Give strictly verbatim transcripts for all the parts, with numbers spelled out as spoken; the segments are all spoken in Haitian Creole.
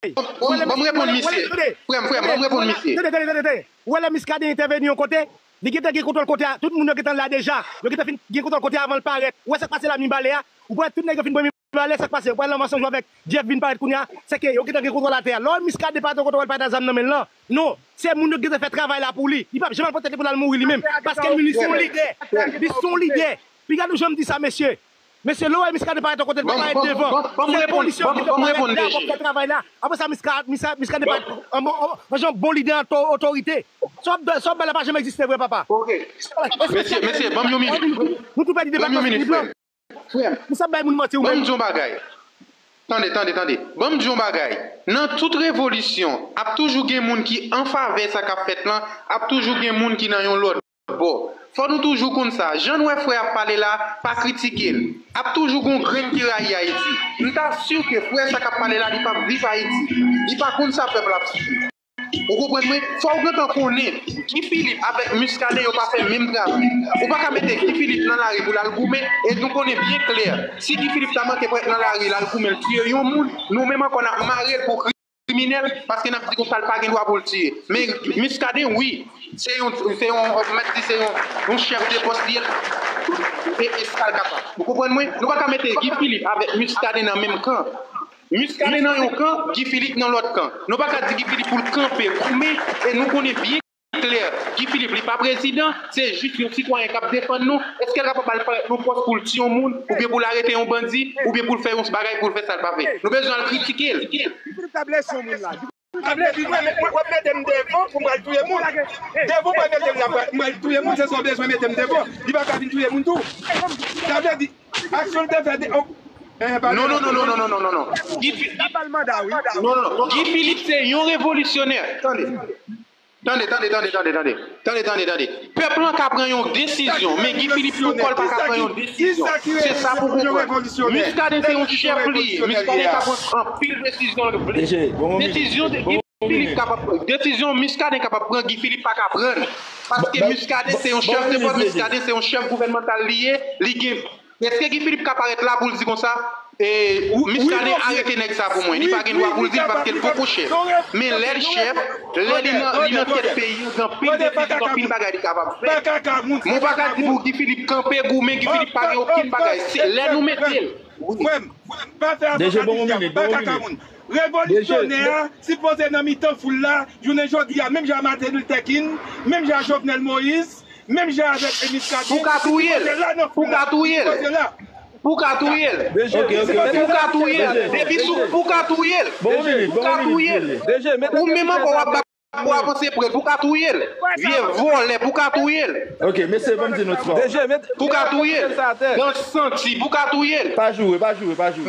Ban m reponn misye. Frè m, frè m, ban m reponn misye. Tande, tande, tande, tande. Ou wè lè Muscadin entèveni yon kote, li gentan gen kontwòl kote a. Tout moun yo gentan la deja. Yo gentan fin gen kontwòl kote a avan l parèt. Ou wè sa k pase la, Mibalè a? Ou wè tout nèg yo fin pran Mibalè, sa k pase? Ou wè lè m ansanm avèk Jeff vin parèt kounye a, se ke yo gentan gen kontwòl atè a. Lè Muscadin pa t gen kontwòl, pa t gen zam nan men l lan. Non, se moun yo gentan fè travay la pou li. Li p ap janm al pran tèt li pou l al mouri li menm. Paske li se yon lidè. Li se yon lidè. Piga nou jan m di sa, mesye. Mesye, lè w wè Muscadin parèt yon kote, l pa parèt devan. Se polisye yo ki te parèt la pou fè travay la. Apre sa, Muscadin parèt an jan bon lidè, otorite. Sa w ap bay la pa janm egziste vre, papa. Mesye, mesye, ban m yon minit. Nou tou pèdi deba nan minit lan. Frè m, ban m di yon bagay. Tande, tande, tande. Ban m di yon bagay. Nan tout revolisyon, ap toujou gen moun ki an favè sa k ap fèt lan, ap toujou gen moun ki nan yon lòt bò. Fò nou toujou konn sa. Jan n wè frè ap pale la, pa kritike l. Ap toujou gon grenn ki rayi Ayiti. M ta si ke frè sa k ap pale la, li p ap viv Ayiti. Li pa konn sa pèp la ap sibi. Ou konprann mwen? Fò w gentan konnen, Guy Philippe avèk Muscadin yo pa fè menm travay. Ou pa ka mete Guy Philippe nan lari pou l al goumen, e nou konnen byen klè, si Guy Philippe ta manke parèt nan lari, l al goumen, l tiye yon moun, nou menm ankò n ap mare l pou kriminèl, paske n ap di konsa l pa gen dwa pou l tiye. Men Muscadin, wi, se yon, se yon, mèt di se yon, yon chèf de pòs li ye, e, e sa l kapab. Ou konprann mwen? Nou pa ka mete Guy Philippe avèk Muscadin nan menm kan. Muscadin nan yon kan, Guy Philippe nan lòt kan. Nou pa ka di Guy Philippe pou l kanpe goumen, e nou konnen byen klè, Guy Philippe, li pa prezidan, se jis yon sitwayen k ap defann nou. Èske l kapab al parèt nan pòs pou l tiye yon moun, oubyen pou l arete yon bandi, oubyen pou l fè yon bagay pou l fè sa l pa fè? Nou bezwen al kritike l. Guy Philippe t ap lese yon moun la. Sa vle di, w ap mete m devan pou m al touye moun. Devan w pral mete m la, m al touye moun, se sa w bezwen mete m devan. Li pa ka vin touye moun tou. Sa vle di, aksyon l te fè de, oh, eh, pa Non, non, non, non, non, non, non, non, non. Guy Philippe. N ap ba l manda, wi. Non, non, non. Guy Philippe se yon revolisyonè. Tande. Tande, tande, tande, tande, tande. Tande, tande, tande. Pèp lan ka pran yon desizyon, men Guy Philippe tou kò l pa ka pran yon desizyon. Se sa pou w konprann. Muscadin se yon chèf li ye. Muscadin ka pran anpil desizyon l vle. Desizyon de Guy Philippe kapab pran. Desizyon Muscadin kapab pran, Guy Philippe pa ka pran l. Paske Muscadin se yon chèf de pòs, Muscadin se yon chèf gouvènmantal li ye, li gen Èske Guy Philippe ka parèt la pou l di konsa, e, Muscadin arete nèg sa pou mwen? Li pa gen dwa pou l di l paske l poko chèf. Men lè l chèf, lè li nan, li nan tèt peyi, gen anpil desizyon, anpil bagay li kapab fè. Men w pa ka di pou Guy Philippe kanpe goumen, Guy Philippe pa gen okenn bagay. Se lè nou mete l. Frè m, frè m, pa fè avoka di dyab, pa kaka moun. Revolisyonè a sipoze nan mitan foul la, jounen jodi a, menm jan Martin Luther King, menm jan Jovenel Moïse, Menm jan avèk Enis Kabil, pou ka touye l, pou ka touye l, pou ka touye l, pou ka touye l, depi sou, pou ka touye l, pou ka touye l, ou menm ankò w ap bat pou avanse pre l, pou ka touye l, vye vòlè, pou ka touye l, pou ka touye l, gang santi, pou ka touye l,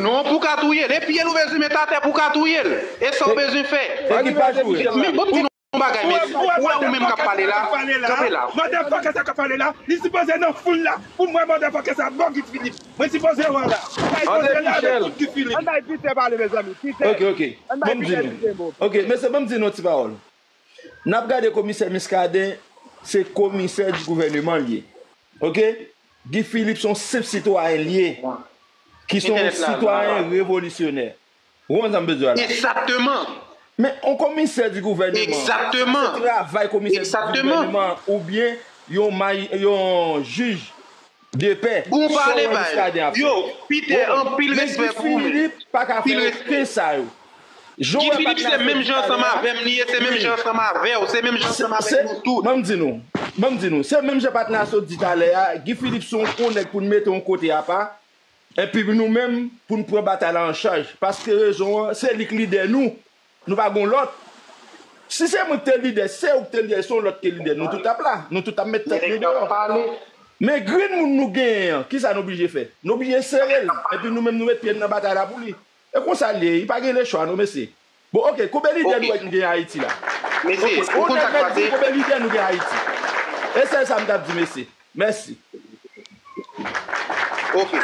non, pou ka touye l, e pye l ou bezwen met atè pou ka touye l, e sa w bezwen fè, men bon, yon bagay, men ou wè ou menm k ap pale la, kanpe la. Motherfucker sa k ap pale la, li sipoze nan foul la. Pou mwen, motherfucker sa bò Guy Philippe. Mwen sipoze wè la. Sa sipoze la avèk tout Guy Philippe. Ann bay Peter pale, mezanmi. Peter. Ok, ok. Ban m di nou. Ok, mesye, ban m di nou yon ti pawòl. N ap gade komisè Muscadin, se komisè di gouvèneman l ye. Ok? Guy Philippe se yon senp sitwayen l ye, ki se yon sitwayen revolisyonè. Ou konprann sa m bezwen la? Egzakteman. Men yon komisè di gouvèneman, egzakteman, se travay komisè di gouvèneman oubyen yon maj-, yon jij de pè. Bon pale, bay. Yo, Peter, anpil respè pou ou, men Guy Philippe pa ka fè okenn sa yo. Guy Philippe se menm jan ansanm avè m li ye, se menm jan ansanm avè w, se menm jan ansanm avèk nou tout. Ban m di nou, ban m di nou, se menm jan patnè a sot di talè a, Guy Philippe se yon gwo nèg pou n mete yon kote apa, epi nou menm, pou n pran batay la an chaj. Paske rezon an, se li k lidè nou. Nou pa gon lòt. Si se mwen k te lidè, se ou k te lidè, se yon lòt ki te lidè, nou tout t ap la. Nou tout t ap met tèt nou deyò. Men grenn moun nou genyen an, kisa nou blije fè? Nou blije sere l. Epi nou menm nou met pye n nan batay la pou li. E konsa l ye, li pa gen lechwa non, mesye. Bon, ok, konbyen lidè nou wè nou gen Ayiti la? Ok, ou konn sa k pase? Konbyen lidè nou gen Ayiti? E sèl sa m t ap di, mesye. Mèsi. Ok.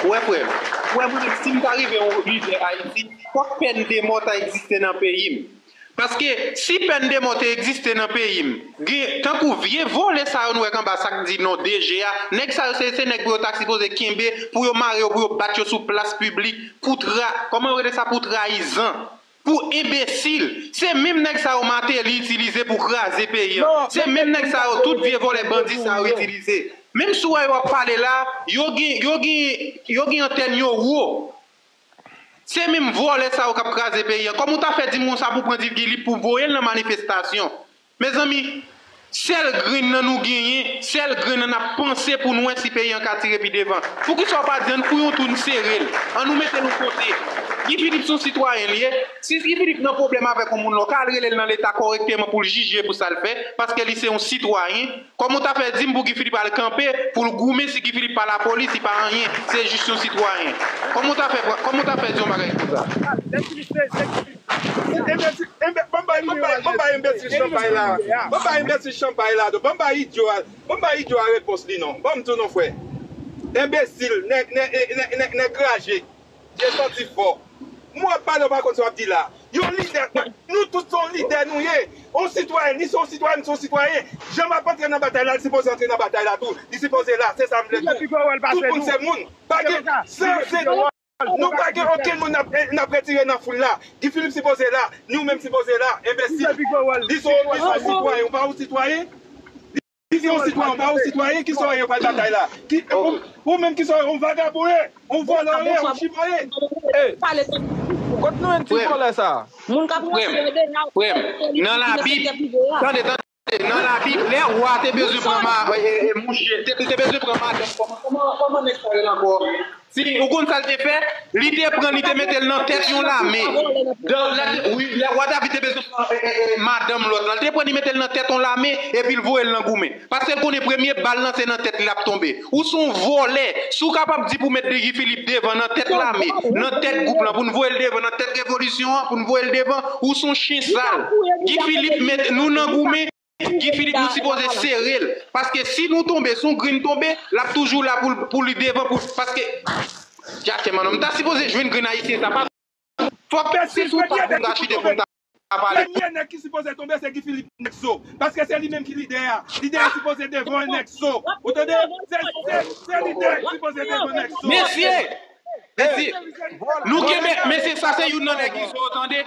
Ou wè, frè m, ou wè, mwen menm, si m ta rive yon lidè Ayiti, fòk pèn de mò ta egziste nan peyi m. Paske si pèn de mò te egziste nan peyi m, gen, tankou vye vòlè sa yo nou wè k anba sa k di non D G a, nèg sa yo se, se nèg pou yo ta sipoze kenbe, pou yo mare yo, pou yo bat yo sou plas piblik, pou tra-, kòman yo rele sa, pou trayizan. pou enbesil. Se menm nèg sa yo Martelly itilize pou kraze peyi an. Se menm nèg sa yo tout vye vòlè bandi sa yo itilize. Menm si w wè yo ap pale la, yo gen, yo gen, yo gen antèn yo wo. Se menm vòlè sa yo k ap kraze peyi an. Kòman w ta fè di m konsa pou pran Guy Philippe pou voye l nan manifestasyon? Mezanmi, sèl grenn nan nou genyen, sèl grenn nan n ap panse pou n wè si peyi an ka tire pi devan. Poukisa w pa di ann fouye yon twou n sere l? Ann nou mete l yon kote. Guy Philippe se yon sitwayen l ye. Si Guy Philippe nan pwoblèm avèk yon moun la, w ka al rele l nan Leta kòrèkteman pou l jije pou sa l fè, paske li se yon sitwayen. Kòman w ta fè di m pou Guy Philippe al kanpe, pou l goumen si Guy Philippe pa lapolis, li pa anyen, se jis yon sitwayen? Kòman w ta fè, kòman w ta fè di yon bagay konsa? Enbesil, enbe-, ban m bay, ban m bay, ban m bay enbesil chanpay la. Ban m bay enbesil chanpay la. Ban m bay idyo a, ban m bay idyo a repons li non. Ban m di w non, frè. Enbesil, nèg, nèg, nèg, nèg, nèg raje. Vye santi fò. Mwen ap pale, w pa konn sa w ap di la. Yon lidè, nou tout se yon lidè nou ye. Yon sitwayen, li se yon sitwayen, m se yon sitwayen. Jan m ap antre nan batay la, li sipoze antre nan batay la tou. Li sipoze la, se sa m vle di w. Tout moun se moun. Pa gen, se, se, nou pa gen okenn moun n ap, n ap retire nan foul la. Guy Philippe sipoze la, nou menm sipoze la, enbesil. Li se, li se yon sitwayen, ou pa yon sitwayen? Ki se yon sitwayen, ou pa yon sitwayen, ki sa w ye pral batay la? Ki, ou, ou menm ki sa w ye, yon vagabon ye, yon vòlò ye, yon chimò ye. Kot nou jwenn ti vòlè sa? Frè m, frè m, nan Labib, tande, tande, nan Labib, lè wa te bezwen pran ma-, e, e, e, mouche, te, te bezwen pran madanm, kòman, kòman, kòman nèg sa rele ankò? Si, ou konn sa l te fè? Li te pran, li te mete l nan tèt yon lame. Dan, lè, wi, lè wa David te bezwen pran, e, e, e, madanm lòt lan, li te pran, li mete l nan tèt yon lame, epi l voye l nan goumen. Paske l konnen premye bal lan se nan tèt li l ap tonbe. Ou se yon vòlè. Si w kapab di pou met Guy Philippe devan nan tèt lame, nan tèt gwoup lan, pou n voye l devan nan tèt revolisyon an, pou n voye l devan, ou se yon chen sal. Guy Philippe met nou nan goumen. Guy Philippe, nou sipoze sere l. Paske si nou tonbe, si yon grenn tonbe, l ap toujou la pou, pou li devan, pou, paske, djatchè manno, m ta sipoze jwenn grenn ayisyen sa, pa fòk se sou ta pou m ta chite pou m ta pale. Premye nèg ki sipoze tonbe se Guy Philippe nèg zo. Paske se li menm ki lidè a. Lidè a sipoze devan nèg zo. Ou tande? Se, se, se lidè a ki sipoze devan nèg zo. Mesye! Mesye! Nou kenbe, mesye, sa se youn nan nèg izo yo, tande?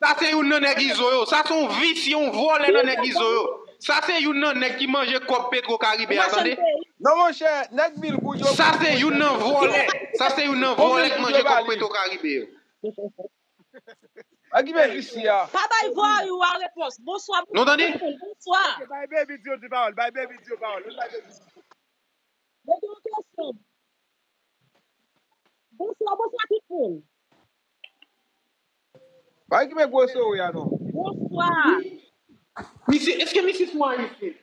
Sa se youn nan nèg izo yo. Sa se yon visye, yon vòlè nan nèg izo yo. Sa se youn nan nèg ki manje kòb Petro Karibe a, tande? Non, monchè, nèg mil goud yo. Sa se youn nan vòlè. Sa se youn nan vòlè ki manje kòb Petro Karibe yo. Ak ki men visye a. Pa bay vòyou a repons. Bonswa, nou tande? Bonswa. Bay Baby di yon ti pawòl. Bay Baby di yon pawòl. Bay Baby di. Mete yon kesyon. Bonswa, bonswa tout moun. Pa ki men gwo sou ya non. Bonswa. Misye, èske misye se yon ayisyen?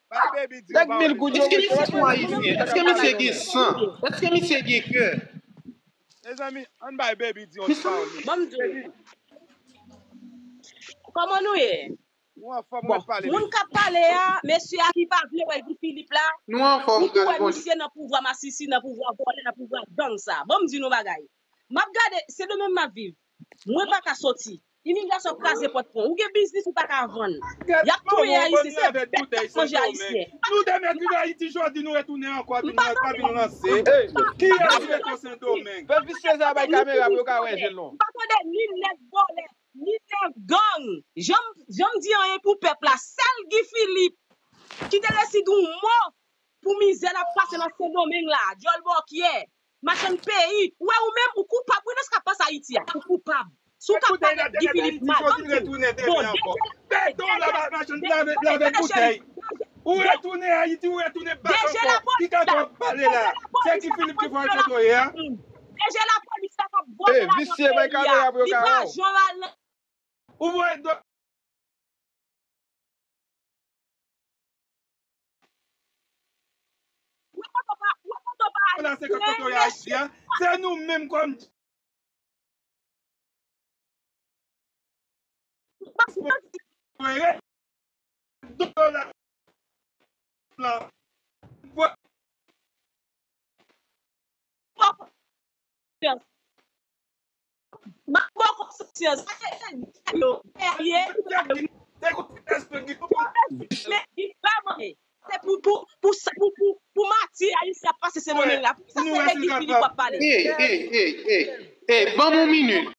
Bay Baby di yon pawòl. Èske misye se yon ayisyen? Èske misye gen san? Èske misye gen kè? Mezanmi, ann bay Baby di yon ti pawòl. Ban m di w. Kòman nou ye? Nou anfòm, bon, moun k ap pale a, mesye a ki pa vle wè Guy Philippe la, nou anfòm, ou tou wè misye nan pouvwa masisi, nan pouvwa vòlè, nan pouvwa gang sa. Ban m di nou bagay. M ap gade, Sendomeng m ap viv. Mwen pa ka soti. Imigrasyon ap kraze pòt pran. Ou gen biznis, ou pa ka vann. Y ap touye ayisyen, se bèt k ap manje ayisyen. Nou demèt rive Ayiti jodi, nou retounen ankò, vin, pa vin ranse. Kiyès ki rete Sendomeng? Fè visye sa bay kamera pou yo ka wè je l non. M pa tande ni nèg vòlè, ni nèg gang. Janm, janm di anyen pou pèp la. Sèl Guy Philippe ki te reside yon mo pou mizè n ap pase nan Sendomeng la. Dyòl bòkyè, machann peyi. Ou wè ou menm, ou koupab wi nan sa k ap pase Ayiti a. Ou koupab. Si w ka pale Guy Philippe mal, ban m di w. Bon, D J, D J, D J, D J, ou retounen Ayiti, ou retounen bak ankò. Ki ka w ap pale la? Se Guy Philippe ki fè w kote w ye a? D J lapolis la k ap vòlè lajan peyi a. Li pa janm al nan Ou voye do. Ou wè kote w pa, ou wè kote w pa ale. La se kote w ye Ayiti a. Se nou menm kòm dola. M ap ba w konsyans. Sa se yo, serye. Men, li pa mande. Se pou, pou, pou, pou, pou, pou mati ayisyen ap pase se monnen la. Pou sa se de Guy Philippe w ap pale. Ey, ey, ey, ey, ey, ban m yon minit.